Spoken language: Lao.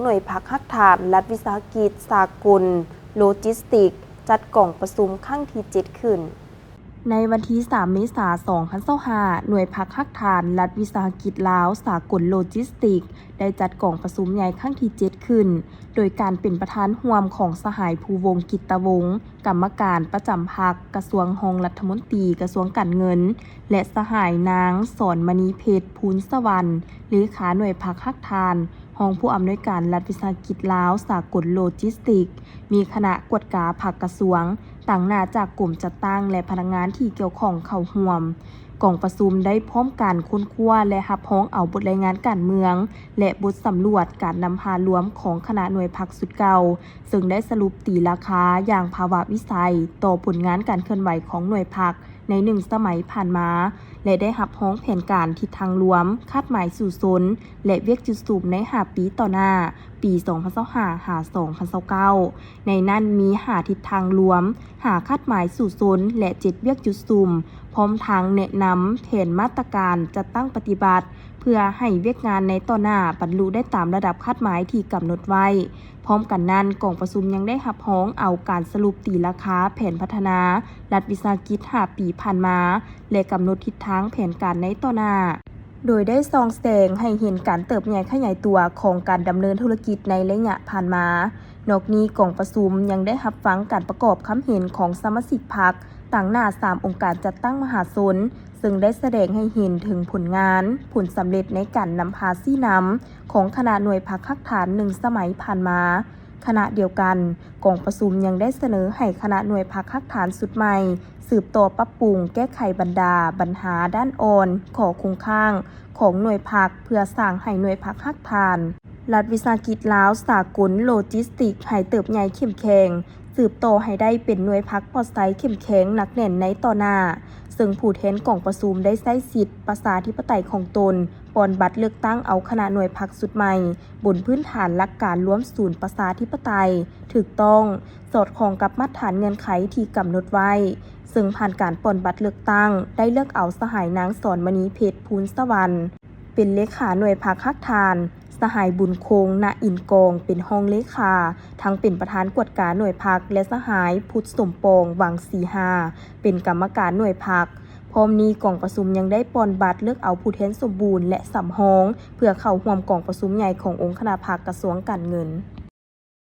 ໜ່ວຍພັກຮາກຖານລັດວິສາຫະກິດສາກົນໂລຈິສຕິກ ຈັດກອງປະຊຸມຄັ້ງທີເຈັດຂຶ້ນ. ໃນວັນທີສາມ ເມສາ ສອງພັນຊາວຫ້າ ໜ່ວຍພັກຮາກຖານລັດວິສາຫະກິດລາວສາກົນໂລຈິສຕິກ ໄດ້ຈັດກອງປະຊຸມໃຫຍ່ຄັ້ງທີເຈັດຂຶ້ນ ໂດຍການເປັນປະທານຮ່ວມຂອງສະຫາຍ ພູວົງ ກິດຕະວົງ ກຳມະການປະຈຳພັກ ກະຊວງຮອງລັດຖະມົນຕີ ກະຊວງການເງິນ ແລະ ສະຫາຍ ນາງ ສອນມະນີເພັດ ພູນສະຫວັນ ເລຂາໜ່ວຍພັກຮາກຖານ ຮອງຜູ້ອຳນວຍການລັດວິສາຫະກິດລາວສາກົນໂລຈິສຕິກ ມີຄະນະກວດກາພັກກະຊວງ ຕາງໜ້າຈາກກົມຈັດຕັ້ງ ແລະ ພະນັກງານທີ່ກ່ຽວຂ້ອງເຂົ້າຮ່ວມ. ກອງປະຊຸມໄດ້ພ້ອມກັນຄົ້ນຄວ້າ ແລະ ຮັບຮອງເອົາບົດລາຍງານການເມືອງ ແລະ ບົດສຳຫຼວດການນຳພາລວມຂອງຄະນະໜ່ວຍພັກຊຸດເກົ່າ, ເຊິ່ງໄດ້ສະຫຼຸບຕີລາຄາຢ່າງພາວະວິໄສຕໍ່ຜົນງານການເຄື່ອນໄຫວຂອງໜ່ວຍພັກໃນໜຶ່ງສະໄໝຜ່ານມາ ແລະ ໄດ້ຮັບຮອງແຜນການທິດທາງລວມ, ຄາດໝາຍສູ້ຊົນ ແລະ ວຽກຈຸດສຸມໃນຫ້າປີຕໍ່ໜ້າ ປີສອງພັນຊາວຫ້າ ຫາ ສອງພັນຊາວເກົ້າ. ໃນນັ້ນມີຫ້າທິດທາງລວມ, ຫ້າຄາດໝາຍສູ້ຊົນ ແລະ ເຈັດວຽກຈຸດສຸມ, ພ້ອມທັງແນະນຳແຜນມາດຕະການຈັດຕັ້ງປະຕິບັດ ເພື່ອໃຫ້ວຽກງານໃນຕໍ່ໜ້າບັນລຸໄດ້ຕາມລະດັບຄາດໝາຍທີ່ກຳນົດໄວ້. ພ້ອມກັນນັ້ນ, ກອງປະຊຸມຍັງໄດ້ຮັບຮອງເອົາການສະຫຼຸບຕີລາຄາແຜນພັດທະນາລັດວິສາຫະກິດຫ້າປີຜ່ານມາ ແລະ ກຳນົດທິດທາງແຜນການໃນຕໍ່ໜ້າ, ໂດຍໄດ້ສ່ອງແສງໃຫ້ເຫັນການເຕີບໃຫຍ່ຂະຫຍາຍຕົວຂອງການດຳເນີນທຸລະກິດໃນໄລຍະຜ່ານມາ. ນອກນີ້, ກອງປະຊຸມຍັງໄດ້ຮັບຟັງການປະກອບຄຳເຫັນຂອງສະມາຊິກພັກຕາງໜ້າສາມອົງການຈັດຕັ້ງມະຫາຊົນ, ເຊິ່ງໄດ້ສະແດງໃຫ້ເຫັນເຖິງຜົນງານ, ຜົນສຳເລັດໃນການນຳພາຊີ້ນຳຂອງຄະນະໜ່ວຍພັກຮາກຖານໜຶ່ງສະໄໝຜ່ານມາ. ຂະນະດຽວກັນ, ກອງປະຊຸມຍັງໄດ້ສະເໜີໃຫ້ຄະນະໜ່ວຍພັກຮາກຖານຊຸດໃໝ່ ສືບຕໍ່ປັບປຸງແກ້ໄຂບັນດາບັນຫາດ້ານອ່ອນ, ຂໍ້ຄົງຄ້າງຂອງໜ່ວຍພັກ ເພື່ອສ້າງໃຫ້ໜ່ວຍພັກຮາກຖານ ລັດວິສາຫະກິດລາວສາກົນໂລຈິສຕິກ ໃຫ້ເຕີບໃຫຍ່ເຂັ້ມແຂງ, ສືບຕໍ່ໃຫ້ໄດ້ເປັນໜ່ວຍພັກປອດໄຊເຂັ້ມແຂງໜັກແໜ້ນໃນຕໍ່ໜ້າ, ເຊິ່ງຜູ້ແທນກອງປະຊຸມໄດ້ໃຊ້ສິດປະຊາທິປະໄຕຂອງຕົນ ປ່ອນບັດເລືອກຕັ້ງເອົາຄະນະໜ່ວຍພັກຊຸດໃໝ່ ບົນພື້ນຖານຫຼັກການລວມສູນປະຊາທິປະໄຕຖືກຕ້ອງ, ສອດຄ່ອງກັບມາດຖານເງື່ອນໄຂທີ່ກຳນົດໄວ້, ເຊິ່ງຜ່ານການປ່ອນບັດເລືອກຕັ້ງ ໄດ້ເລືອກເອົາສະຫາຍນາງ ສອນມະນີເພັດ ພູນສະຫວັນ ເປັນເລຂາໜ່ວຍພັກຮາກຖານ, ສະຫາຍ ບຸນຄົງ ນະອິນກອງ ເປັນຮອງເລຂາ, ທັງເປັນປະທານກວດກາໜ່ວຍພັກ ແລະ ສະຫາຍ ພຸດສົມປອງ ວັງສີຫາ ເປັນກຳມະການໜ່ວຍພັກ. ພ້ອມນີ້, ກອງປະຊຸມຍັງໄດ້ປ່ອນບັດເລືອກເອົາຜູ້ແທນສົມບູນ ແລະ ສຳຮອງ ເພື່ອເຂົ້າຮ່ວມກອງປະຊຸມໃຫຍ່ຂອງອົງຄະນະພັກກະຊວງການເງິນ.